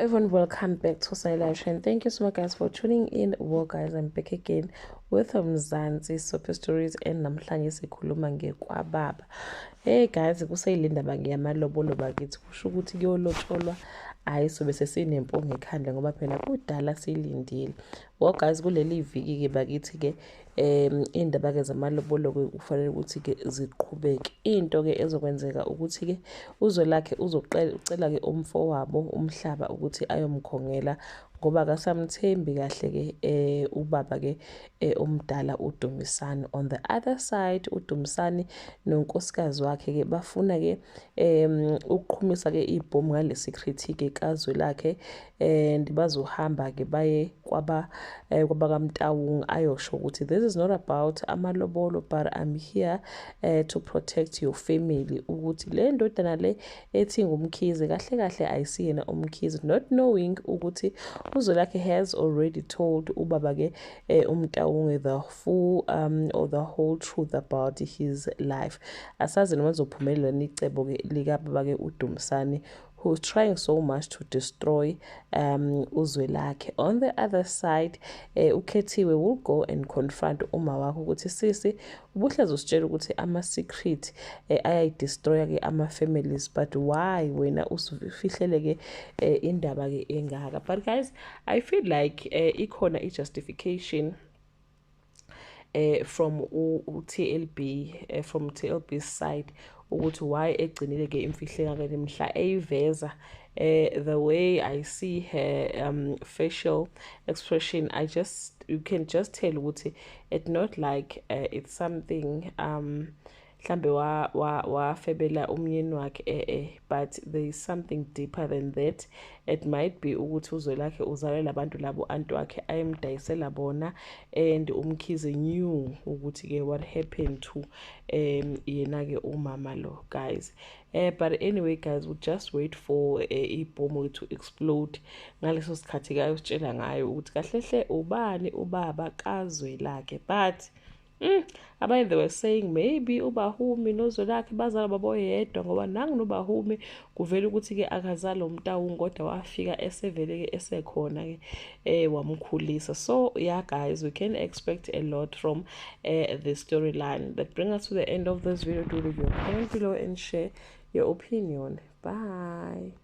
Everyone, welcome back to Sunny Live and thank you so much, guys, for tuning in. Well, guys, I'm back again with Mzansi Soap Stories and namhlanje sikhuluma ngekwababa. Hey guys, kuseyilindaba ngeyamalobolo bakithi, kusho ukuthi kuyolotsholwa. Hhayi, sobe sesinempunga ekhanda ngoba phela kudala silindile. Well guys, kuleli viki-ke bakithi-ke iy'ndaba-ke zamalobolo-ke kufanele ukuthi-ke ziqhubeke. Into-ke ezokwenzeka ukuthi-ke uZwelakhe ucela-ke umfowabo umhlaba ukuthi ayomkhongela ngoba akasamthembi kahle-ke ubaba-ke omdala uDumisani. On the other side, uDumisani nonkosikazi wakhe-ke bafuna-ke ukuqhumisa-ke ibhomu ngale secret-ke kaZwelakhe and bazohamba-ke baye kwaba kwabakaMtawung ayosho ukuthi this is not about amalobolo, but I'm here to protect your family, ukuthi le ndodana le ethi ngumkhize kahle kahle ayisiyena umkhize, not knowing ukuthi uZwelakhe has already told ubaba-ke uMtawunge the full or the whole truth about his life. Asazi noma lizophumelela icebo-ke likababa-ke uDumisani, who's trying so much to destroy uZwelakhe. On the other side, uKhethiwe will go and confront uma wakhe ukuthi sisi, ubuhlezi usitshela ukuthi ama-secret ayayidestroya-ke ama-families, but why wena usifihlele-ke indaba-ke engaka? But guys, I feel like ikhona i-justification from u-TLB, from TLB's side, ukuthi why egcinile ke imfihleka ke mhla eyiveza. The way I see her facial expression, I just you can just tell ukuthi it's not like it's something mhlambe wafebela umyeni wakhe, but there is something deeper than that. It might be ukuthi uZwelakhe uzalela abantu labo anti wakhe ayemdayisela bona, and uMkhize knew ukuthi ke what happened to yena ke umama lo, guys. But anyway guys, we'll just wait for ibhomu to explode. Ngaleso sikhathi ke ayositshela ngayo ukuthi kahle hle ubani ubaba kaZwelakhe. But abanye, they were saying maybe uBahumi noZwelakhe bazala baboyedwa, ngoba nangu noBahumi kuvela ukuthi-ke akazali uMtawung, kodwa wafika esevele-ke esekhona-ke wamkhulisa. So yeah guys, we can expect a lot from the storyline. That bring us to the end of this video. Do leave your comment below and share your opinion. Bye.